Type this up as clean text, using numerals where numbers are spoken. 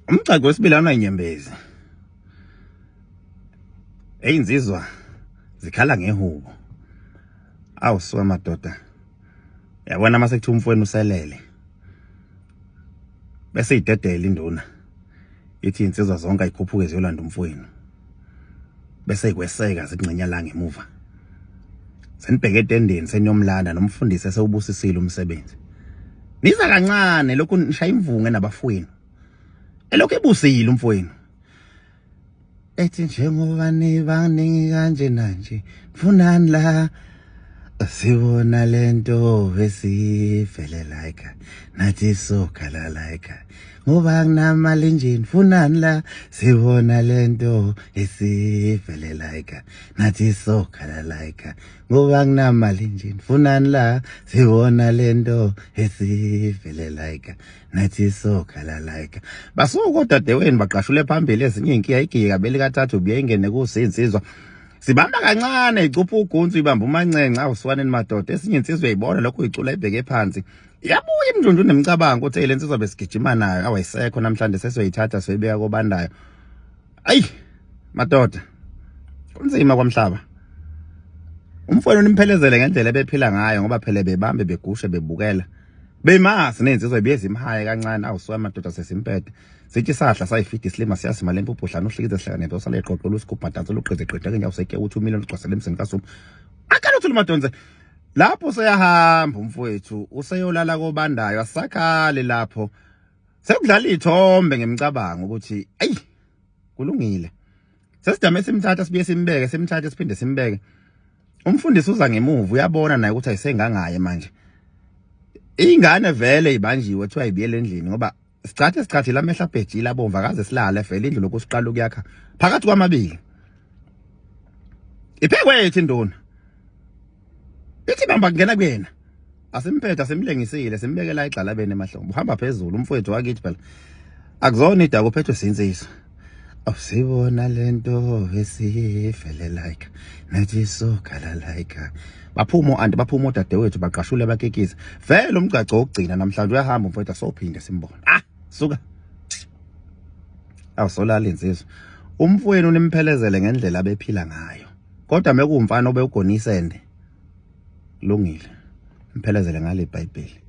Umgcagco wesibili awunanyembezi. Eyinzizwa zikhala ngehubo. Awu suka madoda. Yabona mase kuthiwa umfowenu uselele. Bese idedela induna. Ithi insizwa zonke ayikhuphuke ziyolanda umfowenu. Bese ikweseka zingcinya la ngemuva. Senibheke etendeni seniyomlanda nomfundisi esewubusisile umsebenzi. Niza kancane lokhu nishaya imvunge nabafowenu. Elokhu ebusile umfowenu. Ethi njengoba nibaningi kanje nanje funani la sibona lento esivele like nathi sokhala like ngoba kunamali nje funani la sibona lento esivele like nathi sokhala like ngoba kunamali nje funani la sibona lento esivele like nathi sokhala like basuka kodadewenu baqashule phambili ezinye inkiya igiye kabeli kathathu ubuye ingene kusinsizwa sibamba kancane icupha ugunsu ibamba umancenca awusukaneni madoda esinye insizwa uyayibona lokho uyicula ibheke phansi iyabuya imndundu nemicabango ukuthi le nsizwa besigijima nayo awayisekho namhlanje sesiyoyithatha soyibeka kobandayo. Ayi madoda, kunzima kwamhlaba. Umfowenu nimphelezele ngendlela ebephila ngayo ngoba phela bebambe begushe bebukela bemasi nensizwa ibiye zimhaye kancane. Awusuka madoda, sesimpede sithi sahla sayifida isilima siyasima le mpuphu hlanu uhlikize sihlangane osale eqoqo lusigubha dansa luqede qede ke nyawo seke uthi umile lugcwasele emzini kaSuma akhala uthi umadonze lapho useyahamba umfowethu useyolala kobandayo asakhali lapho sekudlala ithombe ngemicabango ukuthi ayi kulungile sesidame simthatha sibuye simbeke simthathe siphinde simbeke. Umfundisi uza ngemuva uyabona naye ukuthi ayisengangaye manje ingane vele ibanjiwe kuthiwa ibiyele endlini ngoba sicathe sichathile amehlo abhejile abomva kaze silale vele indlu lokhu siqala ukuyakha phakathi kwamabili iphekwe induna ithi bamba kungena kuyena asimphethe asimlengisile simbekela igxalabeni emahlombe uhamba phezulu umfowethu wakithi phela akuzona idaka uphethwe sinsizwa. Awusibona lento esivele like nathi sokhala like baphuma anti baphuma odadewethu baqashule bakekisa vele umgcaco wokugcina namhlanje uyahamba umfowethu asophinde simbone. Ah suka awusolala insizwa umfowenu nimphelezele ngendlela abephila ngayo kodwa mekuwumfana obewugonisende lungile mphelezele ngale iBhayibheli.